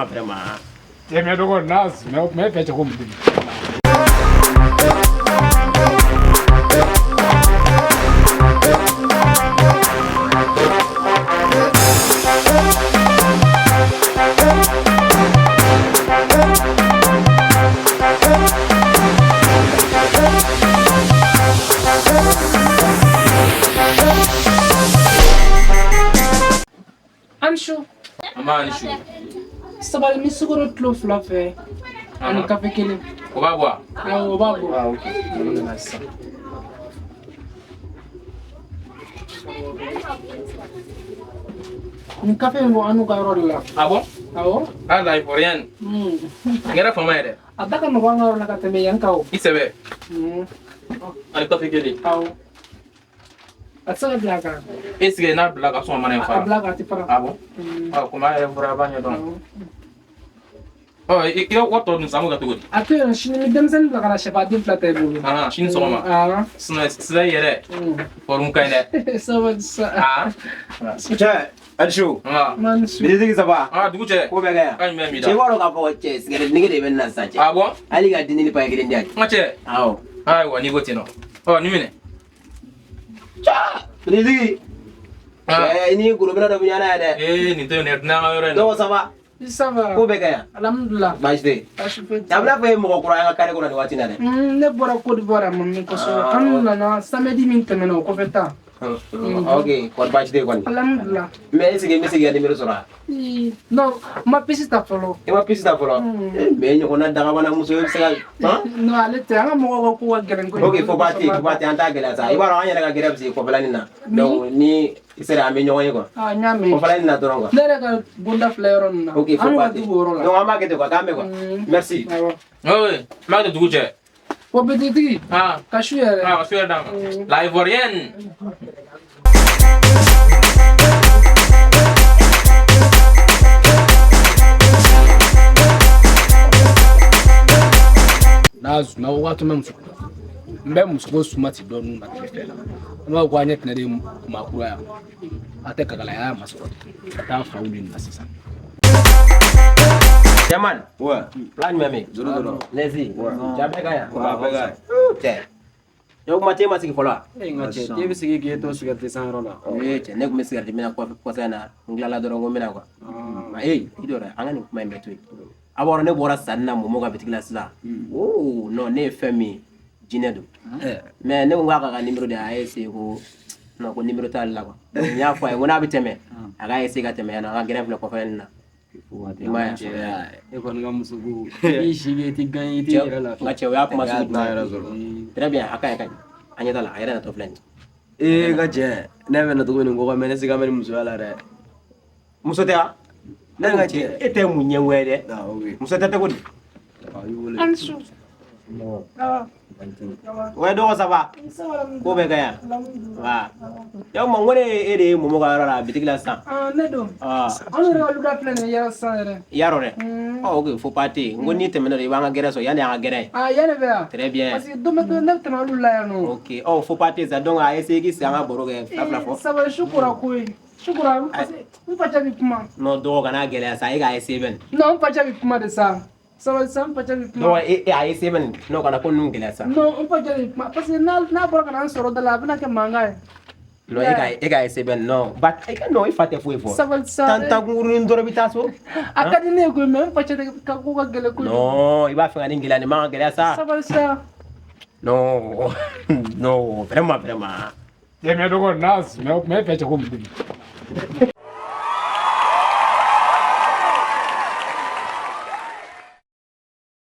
Vraiment. Tɛmɛ dɔgɔ nas mɛ fɛ cɛ ko mun. An su. An ni su. Sabali ni sukaro kilo 2 fɛ ani kafe kelen. O b'a bɔ wa? Awɔ, o b'a bɔ. Ah, ok. Nana sisan. Nin kafe in bɔ an n'u ka yɔrɔ de la. Ah bon? Awɔ. Ah, la Ivoirienne. A kɛra faama ye dɛ. A da ka nɔgɔn an ka yɔrɔ la ka tɛmɛ yan kan o. I sɛbɛ. Ani kafe kelen. Awɔ. A tɛ se ka bila a kan. Est ce que n'a bila ka sɔn mana in fara? A bila kan, a tɛ fara. Ah bon? Ah, komi an yɛrɛ fɔra a b'a ɲɛdɔn. Ɔ, i ka wari tɔ dun sisan, an b'o kɛ cogo di? A to yen, sini ni denmisɛnnin bila ka na sɛfaden 2 ta i bolo. Ah, sini sɔgɔma. Awɔ. Sinon sisan i yɛrɛ forme ka ɲi dɛ. Sabali sa. Ah. Cɛ, a ni su. Man ni su. Bilisigi ça va? Ah, dugu cɛ. Ko bɛɛ ka ɲi. Ka ɲi bɛɛ mi da. Cɛ, i b'a dɔn k'a fɔ cɛ, sigarɛti nege de bɛ ne na sisan cɛ. Ah bon? Hali ka dindini paquet kelen di yan. N ka cɛ. Awɔ. Ayiwa, n'i ko ten nɔ. Ɔ, nin minɛ. Bilisigi. Cɛ, i ni gorobinɛ dɔ bɛ ɲɔgɔn na yan dɛ. Ee, nin tɛ nin tɛ an ka yɔrɔ in na. Dɔgɔ, ça va? Ça va. Ko bɛɛ ka ɲi. Alhamdulillah. Baasi tɛ yen. Baasi foyi tɛ. A bɛna fɔ e ye mɔgɔ kura ye an ka carré kɔnɔ nin waati in na dɛ. Ne bɔra Côte d'Ivoire a ma mɛn kosɛbɛ. An nana samedi min tɛmɛna o kɔfɛ tan. Ok, kɔni baasi tɛ yen kɔni. Alhamdulillah. Mais est ce que n bɛ se k'i ka numéro sɔrɔ wa? Non, n ma puce ta fɔlɔ. I ma puce ta fɔlɔ? Mais e ɲɔgɔnna dagabana muso e bɛ se ka. Non, ale tɛ, an ka mɔgɔw ka ko ka gɛlɛn kojugu. Ok, fo ba tɛ yen, fo ba tɛ yen, an t'a gɛlɛya sa. I b'a dɔn an yɛrɛ ka gɛrɛ bɛ se kɔfɛla nin na. Donc ni i sera an bɛ ɲɔgɔn ye quoi. Ah, n y'a mɛn. Kɔfɛla nin na dɔrɔn quoi. Ne yɛrɛ ka bonda filɛ yɔrɔ min na. Ok, fo An ba ka tɛ du yen. b'o yɔrɔ la. Donc an b'a kɛ ten quoi, k'an bɛn quoi. Merci. Awɔ. Oui, oui. N b'a kɛ dugu cɛ. O bitigitigi. Ah. Ka su yɛrɛ. Ah, ka su yɛrɛ d'a ma. La Ivoirienne. N'a zuna waati bɛ muso n bɛ muso ko suma ti dɔɔnin na tile filɛ la. An b'a fɔ ko an ɲɛ tɛnɛ de ye maa kura yan. A tɛ kakalaya ma sɔrɔ ka taa fa wuli nin na sisan. Jaman. Ouais. Plan jumɛn bɛ yen? Zoro dɔrɔn. Lezi. Ouais. Ja bɛɛ ka ɲi Ouais, a bɛɛ ka ɲi. Cɛ. Ne kuma t'e ma sigi fɔlɔ wa? E n ka cɛ, t'e bɛ sigi k'e to sigarɛti san yɔrɔ la. Ee cɛ, ne tun bɛ sigarɛti min na kɔfɛ in na, n tilala dɔrɔn ko n bɛna quoi. Ee, i jɔ dɛ, an ka nin kuma in bɛɛ to yen. A b'a dɔn ne bɔra sanni na Momo ka bitigi la sisan. Oh non, ne ye fɛn min ye, jinɛ don. Mais ne ko k'a ka numéro di, a y'a essayé ko non, ko numéro t'ale la quoi. Donc n y'a fɔ a ye ko n'a bɛ tɛmɛ, a k'a essayé ka tɛmɛ yan nɔ, an ka gɛrɛn filɛ kɔfɛ nin na. I m'a ye? E kɔni ka muso ko, i b'i si kɛ i tɛ gan i t'i yɛrɛ lafiya. N ka cɛ, o y'a kuma sugu jumɛn ye? Très bien, a ka ɲi, a ka ɲi. An ɲɛ t'a la, a yɛrɛ natɔ filɛ nin ye. Ee n ka cɛ, ne bɛ na cogo min kɔkɔ, mais ne siga bɛ nin musoya la dɛ. Muso tɛ wa? Ne ka cɛ. E tɛ mun ɲɛngoya ye dɛ. Muso tɛ cogo di? An su. Ouais, dɔgɔ, ça va? Ko bɛɛ ka ɲi wa? Yalima n ko ne e de ye Momo ka yɔrɔ la bitigi la sisan. Ah, ne don. Ah. An yɛrɛ ka luda filɛ nin ye yɛrɛ sisan yɛrɛ. Yarɔ dɛ. Ɔ ok, fo pas tɛ yen. N ko n'i tɛmɛna dɔrɔn i b'an ka gɛrɛ sɔrɔ yanni an ka gɛrɛ ye. Ah, yan de bɛ yan. Très bien. Parce que don bɛ don ne bɛ tɛmɛ olu la yan nɔ. Ok, ɔ fo pas tɛ yen sa, donc a essayer k'i sigi an ka baro kɛ fila fila fɔ. Sabali, su kora koyi. Su kora, parce que n facɛ bɛ kuma. Non, dɔgɔ kana gɛlɛya sa, e k'a essayer bɛn. Non, n facɛ bɛ kuma de sa. Sabali sa, n facɛ bɛ kuma. Dɔgɔ, e a essayer bɛn. Non, kana ko ninnu gɛlɛya sa. Non, n facɛ bɛ kuma parce que n'a bɔra ka na n sɔrɔ da la, a bɛna kɛ mankan ye. Non, e k'a essayer bɛn. Non, ba e ka non, i fa tɛ foyi fɔ. Sabali sa. Tan kunkurunin dɔrɔn i bɛ taa so. A ka di ne ye koyi, mais n facɛ de ka ko ka gɛlɛn koyi. Non, i b'a fɛ ka nin gɛlɛya, nin man ka gɛlɛya sa. Sabali sa. Non, non, vraiment, vraiment. Tɛmɛ dɔgɔ nas mɛ fɛ cɛ ko mun.